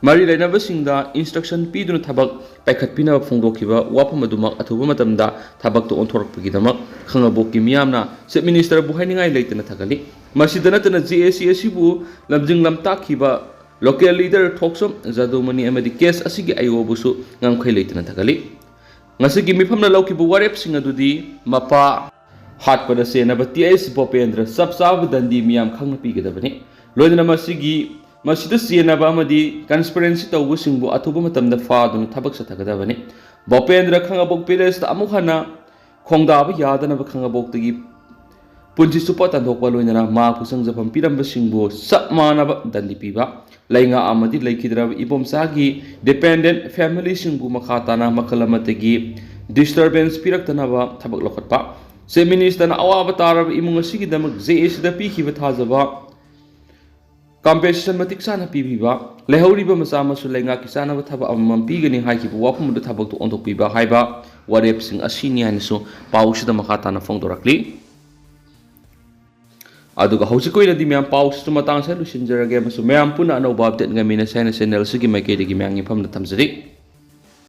ꯃꯔꯤ ꯂꯩꯅꯕꯁꯤꯡꯗ ꯏꯟꯁꯇ꯭ꯔꯛꯁꯟ ꯄꯤꯗꯨꯅ ꯊꯕꯛ ꯄꯥꯏꯈꯠꯄꯤꯅꯕ ꯐꯣꯡꯗꯣꯛꯈꯤꯕ ꯋꯥꯐꯝ ꯑꯗꯨꯃꯛ ꯑꯊꯨꯕ ꯃꯇꯝꯗ ꯊꯕꯛꯇ ꯑꯣꯟꯊꯣꯔꯛꯄꯒꯤꯗꯃꯛ ꯈꯥꯉꯕꯣꯛꯀꯤ ꯃꯤꯌꯥꯝꯅ ꯆꯤꯐ ꯃꯤꯅꯤꯁꯇꯔꯕꯨ ꯍꯥꯏꯅꯤꯡꯉꯥꯏ ꯂꯩꯇꯅ ꯊꯥꯒꯠꯂꯤ꯫ ꯃꯁꯤꯗ ꯅꯠꯇꯅ ꯖꯦ ꯑꯦ ꯁꯤ ꯑꯁꯤꯕꯨ ꯂꯝꯖꯤꯡ ꯂꯝꯇꯥꯛꯈꯤꯕ ꯂꯣꯀꯦꯜ ꯂꯤꯗꯔ ꯊꯣꯛꯆꯣꯝ ꯖꯥꯗꯨꯃꯅꯤ ꯑꯃꯗꯤ ꯀꯦꯁ ꯑꯁꯤꯒꯤ ꯑꯥꯏ ꯑꯣꯕꯨꯁꯨ ꯉꯝꯈꯩ ꯂꯩꯇꯅ ꯊꯥꯒꯠꯂꯤ꯫ ꯉꯁꯤꯒꯤ ꯃꯤꯐꯝꯅ ꯂꯧꯈꯤꯕ ꯋꯥꯔꯦꯞꯁꯤꯡ ꯑꯗꯨꯗꯤ ꯃꯄꯥ ꯍꯥꯠꯄꯗ ꯆꯦꯟꯅꯕ ꯇꯤ ꯑꯦꯁ ꯚꯨꯄꯦꯟꯗ꯭ꯔ ꯆꯞ ꯆꯥꯕ ꯗꯟꯗꯤ ꯃꯤꯌꯥꯝ ꯈꯪꯅ ꯄꯤꯒꯗꯕꯅꯤ꯫ ꯂꯣꯏꯅꯅ ꯃꯁꯤꯒꯤ, ꯃꯁꯤꯗ ꯆꯦꯟꯅꯕ ꯑꯃꯗꯤ ꯀꯟꯁꯄꯤꯔꯦꯟꯁꯤ ꯇꯧꯕꯁꯤꯡꯕꯨ ꯑꯊꯨꯕ ꯃꯇꯝꯗ ꯐꯥꯗꯨꯅ ꯊꯕꯛ ꯆꯠꯊꯒꯗꯕꯅꯤ꯫ ꯚꯨꯄꯦꯟꯗ꯭ꯔ ꯈꯥꯉꯕꯣꯛ ꯚꯤꯂꯦꯖꯇ ꯑꯃꯨꯛ ꯍꯟꯅ ꯈꯣꯡꯗꯥꯕ ꯌꯥꯗꯅꯕ ꯈꯥꯉꯕꯣꯛꯇꯒꯤ ꯄꯨꯟꯁꯤ ꯆꯨꯞꯄ ꯇꯥꯟꯊꯣꯛꯄ ꯂꯣꯏꯅꯅ ꯃꯍꯥꯛꯄꯨ ꯆꯪꯖꯐꯝ ꯄꯤꯔꯝꯕꯁꯤꯡꯕꯨ ꯆꯞ ꯃꯥꯟꯅꯕ ꯗꯟꯗꯤ ꯄꯤꯕ, ꯂꯩꯉꯥꯛ ꯑꯃꯗꯤ ꯂꯩꯈꯤꯗ꯭ꯔꯕ ꯏꯕꯣꯝꯆꯥꯒꯤ ꯗꯤꯄꯦꯟꯗꯦꯟ ꯐꯦꯃꯤꯂꯤꯁꯤꯡꯕꯨ ꯃꯈꯥ ꯇꯥꯅ ꯃꯈꯜ ꯑꯃꯠꯇꯒꯤ ꯗꯤꯁꯇꯔꯕꯦꯟꯁ ꯄꯤꯔꯛꯇꯅꯕ ꯊꯕꯛ ꯂꯧꯈꯠꯄ, ꯆꯤꯐ ꯃꯤꯅꯤꯁꯇꯔꯅ ꯑꯋꯥꯕ ꯇꯥꯔꯕ ꯏꯃꯨꯡ ꯑꯁꯤꯒꯤꯗꯃꯛ ꯖꯦ ꯑꯦ ꯁꯤꯗ ꯄꯤꯈꯤꯕ ꯊꯥꯖꯕ ꯀꯝꯄꯦꯟꯁꯦꯁꯟ ꯃꯇꯤꯛ ꯆꯥꯅ ꯄꯤꯕꯤꯕ, ꯂꯩꯍꯧꯔꯤꯕ ꯃꯆꯥ ꯃꯁꯨ ꯂꯩꯉꯥꯛꯀꯤ ꯆꯥꯅꯕ ꯊꯕꯛ ꯑꯃꯃꯝ ꯄꯤꯒꯅꯤ ꯍꯥꯏꯈꯤꯕ ꯋꯥꯐꯝ ꯑꯗꯨ ꯊꯕꯛꯇ ꯑꯣꯟꯊꯣꯛꯄꯤꯕ ꯍꯥꯏꯕ ꯋꯥꯔꯦꯞꯁꯤꯡ ꯑꯁꯤꯅꯤ ꯍꯥꯏꯅꯁꯨ ꯄꯥꯎꯁꯤꯗ ꯃꯈꯥ ꯇꯥꯅ ꯐꯣꯡꯗꯣꯔꯛꯂꯤ꯫ ꯑꯗꯨꯒ ꯍꯧꯖꯤꯛꯀꯤ ꯑꯣꯏꯅꯗꯤ ꯃꯌꯥꯝ ꯄꯥꯎꯁꯤꯁꯨ ꯃꯇꯥꯡꯁꯤꯗ ꯂꯣꯏꯁꯤꯟꯖꯔꯒꯦ, ꯑꯃꯁꯨꯡ ꯃꯌꯥꯝ ꯄꯨꯟꯅ ꯑꯅꯧꯕ ꯑꯞꯗꯦꯠ ꯉꯥꯏꯃꯤꯟꯅꯁꯦ ꯍꯥꯏꯅ ꯆꯦꯅꯦꯜ ꯑꯁꯤꯒꯤ ꯃꯥꯏꯀꯩꯗꯒꯤ ꯃꯌꯥꯝꯒꯤ ꯃꯐꯝꯗ ꯊꯝꯖꯔꯤ꯫